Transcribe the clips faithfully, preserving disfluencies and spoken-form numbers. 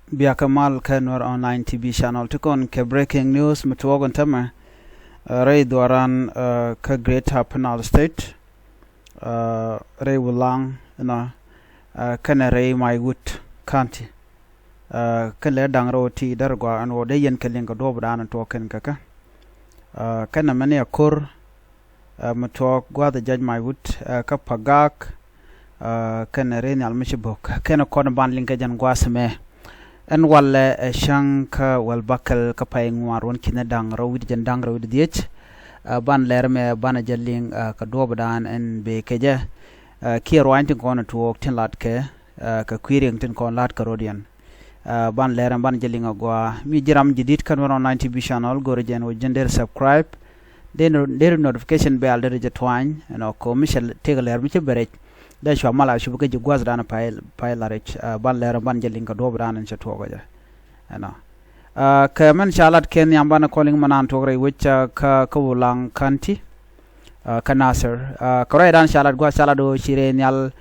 Biakɛ mal kä Nuer Online T V channel. Ti kɔn kɛ breaking news mi tuɔɔk ɛn tämɛ. Rɛy dhuaran kä Greater Upper Nile State, rɛy Wulaŋ inɔ, kɛnɛ rɛy Maiwut County. Kɛn lɛ da̱ŋ rɛw ti däär gɔaa ɛn ɣöö dee yɛn kɛ liŋ kɛ duɔ̱ɔ̱p dan tuɔɔk kɛn kɛ kɛ. Kɛnɛ mɛn a ko̱r mi tuɔɔk gua̱a̱th judge Maiwut kä Pagak, kɛnɛ rɛy nhial mi ci bo̱k kɛnɛ kɔn ban liŋ kɛ jɛn gua̱a̱th mɛ. Ɛn walɛ ɛ cäŋ kä wäl bäkɛl kä pay ŋuan ruɔ̱n ki̱n da̱ŋ rɛw wi̱cdɛ jiɛn da̱ŋ rɛw wi̱cdɛ dhiec. Ban lɛr mɛ banɛ jɛ liŋ kɛ duɔ̱ɔ̱p dan ɛn bee kɛ jɛ. Kiɛ ruany tin kɔn tuɔɔk tin lat kɛ kɛ kui̱ riɛŋ tin kɔn lat kɛ rɔ̱diɛn. Ban lɛr ɛn banɛ jɛ liŋ agɔaa. Mi ji̱ ram jɛ di̱t kä Nuer Online T V channel, go̱rɛ jɛn wä ji̱n deri subscribe, deri notification bell deri jɛ tuany ɛnɔ kɛ mi cɛ tëk lɛr mi cɛ bɛ rɛc. Dee cua mal a cup kä ji̱ gua̱th dan pay pay la rɛc. Ban lɛr ɛn banɛ jɛ liŋ kɛ duɔ̱ɔ̱p dan ɛn cɛ tuɔɔk kɛ jɛ. Ɛnɔ kɛ mɛn ca lat kɛ nhiam banɛ kɔn liŋ mɛ naan tuɔɔk rɛy wec kä kä Wulaŋ County, kä Nasir. Kɛ ruacdan ca lat gua̱th ca lat ɣöö ci rɛy nhial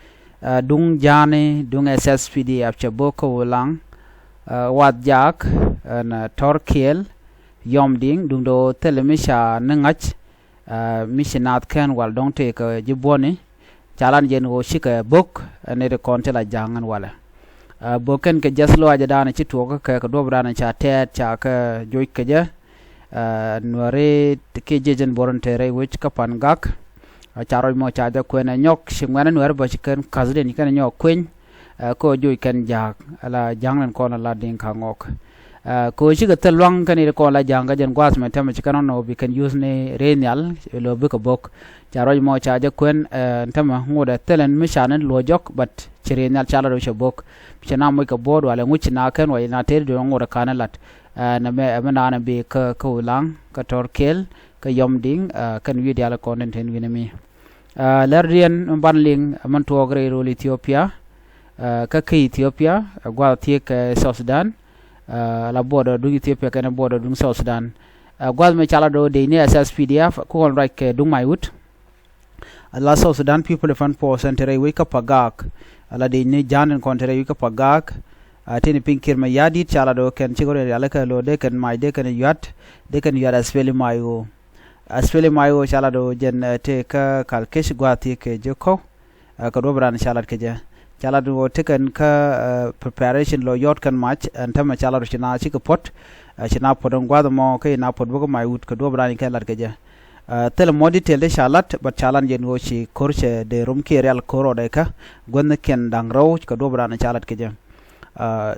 duŋ ja̱a̱ni duŋ S S P D F cɛ bo̱k kä Wulaŋ, Wath Jak, ɛn Tɔr Kiɛl, Yɔm Diŋ, duŋdɛ ɣöö thilɛ mi ca ni ŋa̱c mi ci naath kɛn wal dɔ̱ŋ tëëkɛ ji̱ buɔ̱ni. Ca lan jɛn ɣöö cikɛ bo̱k ɛn nɛy ti kɔn ti la ja̱a̱ŋ ɛn walɛ. Bo̱k kɛn kɛ jiäth lɔaacɛ dan ci tuɔɔk kä kɛ kɛ duɔ̱ɔ̱p dan ca tɛɛt ca kɛ joc kɛ jɛ. Nuääri kiɛ jiɛc ɛn buɔ̱r ɛn te rɛy wec kä Pagak. Ca ruac mɔ ca jɛ kuɛn ɛ nyɔk ci ŋuɛ̈nä nuääri bä ci kɛn ka̱thdɛn ci kɛn ɛ nyɔk kueny. Kä joc kɛn ja̱a̱k ala ja̱a̱ŋ ɛn kɔn ala di̱ŋ ka̱ŋ ɣɔk. Kɛ ɣöö cikɛ thil lua̱ŋ kɛn i̱ kɔn la ja̱a̱ŋ kä jɛn gua̱a̱th mɛ tämɛ ci kɛn ɣɔnɔ bi kɛn yuth ni rɛy nhial. Lo̱ bikɛ bo̱k ca ruac mɔ ca jɛ kuɛn ɛn tämɛ ŋotdɛ thilɛn mi ca ni luɔ̱c jɔk, but ci rɛy nhial ca la do̱ cɛ bo̱k. Ci na moc kɛ buɔ̱ɔ̱t walɛ ŋuc ci na kɛn wa ci na tëëd do̱ ŋotdɛ ka̱n lat. Nɛ mɛ ɛmɛ naan bi kä kä Wulaŋ kä Tɔr Kiɛl kä Yɔm Diŋ kɛn wi̱i̱ diaal kɔn tin ten wi̱n mi. Lɛr diɛn mi ban liŋ ɛmɛn tuɔɔk rɛy rol Ethiopia. Kä kä Ethiopia gua̱th thiek kɛ South Sudan. La border duŋ Ethiopia kɛnɛ border duŋ South Sudan. Gua̱th mi ca la do̱ dec ni S S P D F ku kɔn ruac kɛ duŋ Maiwut. Ala South Sudan People Defense Force ɛn te rɛy wec kä Pagak. Ala dec ni ja̱a̱n in kɔn te rɛy wec kä Pagak. Tini piny Kiir Mayardit ca la do̱ kɛn cikɛ rɛy rialikä lo̱ dee kɛn mac dee kɛn yuat dee kɛn yuat SPLM-IO. SPLM-IO ca la do̱ jɛn te kä Kalkec gua̱a̱th thiek kɛ ji̱ kɔ̱w. Kɛ duɔ̱p ran ca lat kɛ jɛ ca lat ɣöö tekɛn kä preparation lo̱ yɔ̱ɔ̱t kɛn mac ɛn tämɛ ca lat ɣöö ci na cikɛ puɔ̱t. Ci na puɔ̱t ɛn gua̱a̱th ɛmɔ kä ci na puɔ̱t bä kä Maiwut kɛ duɔ̱p ran kɛ lat kɛ jɛ. Thilɛ mɔ detail ti ca lat, but ca lat jɛn ɣöö ci ko̱r cɛ dee rom kiɛ rial ko̱r ɔ dee kä guäthnikiɛn da̱ŋ rɛw kɛ duɔ̱p ran ca lat kɛ jɛ.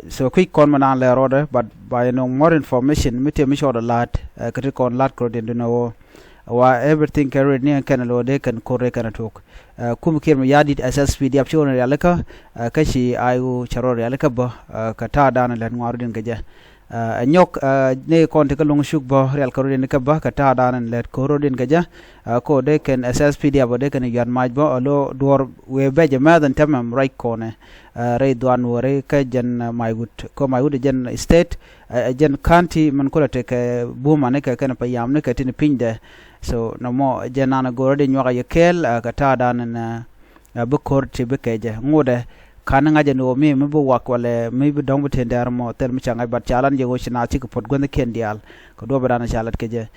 So kui̱c kɔn mɛ naan lɛr rɔɔdɛ, but ba yɛ nɔŋ more information mi tëë mi cɔɔdɛ la̱a̱t kɛ ti kɔn la̱a̱t kɛ rɔ̱diɛn duundɛ ɣöö wa everything kɛ rɛy ni ɛn kɛn lo̱ dee kɛn ko̱r dee kɛn ɛ tuɔɔk. Kum Kiir Mayardit SSPDF ci ɣän rialikä kä ci IO cɛ rɔ rialikä bä kɛ ta̱a̱ da̱a̱n lät ŋuan rɔ̱diɛn kɛ jɛ. Ɛ nyɔk ni kɔn ti kä luŋ cuk bä rial kɛ rɔ̱diɛn kä bä kɛ ta̱a̱ da̱a̱n lät ko̱r rɔ̱diɛn kɛ jɛ. Kä dee kɛn SSPDF dee kɛn yuat mac bä alo duɔr wee bɛc ɛ mɛth ɛn tɛmɛ ruac kɔnɛ. Rɛy dhuan wä rɛy kä jɛn Maiwut kä Maiwut jɛn state. Jɛn county mɛn kulɛ tekɛ bumani kɛ kɛn payam ni kɛ tin pinydɛ. So nɔmɔ jɛn nan go̱rä di nyuak a yɛ kɛɛl kɛ ta̱a̱ dan ɛn bi ko̱r ti bi kɛ jɛ ŋutdɛ. Kan ŋa̱c ɛn ɣöö mi mi bi wak walɛ mi bi dɔ̱ŋ bi tëë dɛɛr mɔ thil mi ca ŋa̱c bat ca lan jɛ ɣöö ci na cikɛ puɔ̱t guäthnikiɛn diaal kɛ duɔ̱p ɛ dan ca lat kɛ jɛ.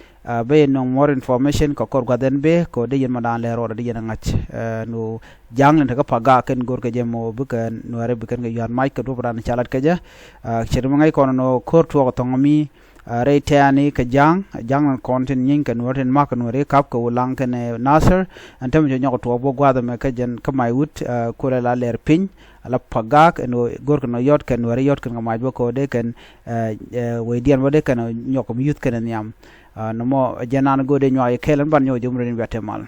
Bä yɛn nɔŋ more information kɛ kɔr gua̱th ɛn bee kɛ ɣöö dee yɛn ma dan lɛɛr ɣɔr dee yɛn ɛ ŋa̱c. Ɛn ɣöö ja̱a̱ŋ ni tekɛ Pagak kɛn go̱r kɛ jɛ mɔ bikɛ nuɛɛrɛ bikɛn kɛ yuan mac kɛ duɔ̱p ɛ dan ca lat kɛ jɛ. Cɛ ti mi ŋa̱c kɔn ɛn ɣöö ko̱r tuɔɔk ɛ thɔ̱ŋ mi rɛy tɛ̈ɛ̈ni kɛ ja̱a̱ŋ ja̱a̱ŋ ni kɔn tin nyieeny kɛ nuɛɛr tin ma̱k kɛ nuɛɛr i̱ kap kɛ Wulaŋ kɛnɛ Nasir. Ɛn tämɛ cɛ nyɔk tuɔɔk bä gua̱th ɛmɛ kä jɛn kä Maiwut kulɛ la lɛr piny. Ala Pagak ɛn ɣöö go̱rkɛ nɔ yɔt kɛn nuɛɛr yɔt kɛn kɛ mac bä kɛ ɣöö dee kɛn wecdiɛn bä dee kɛn nyɔk mi yuth kɛn nhiam. Nɔmɔ jɛn nan go̱o̱r dee nyuak yɛ kɛl ɛn ban nyɔk jɛ murɛ ni wiat te mal.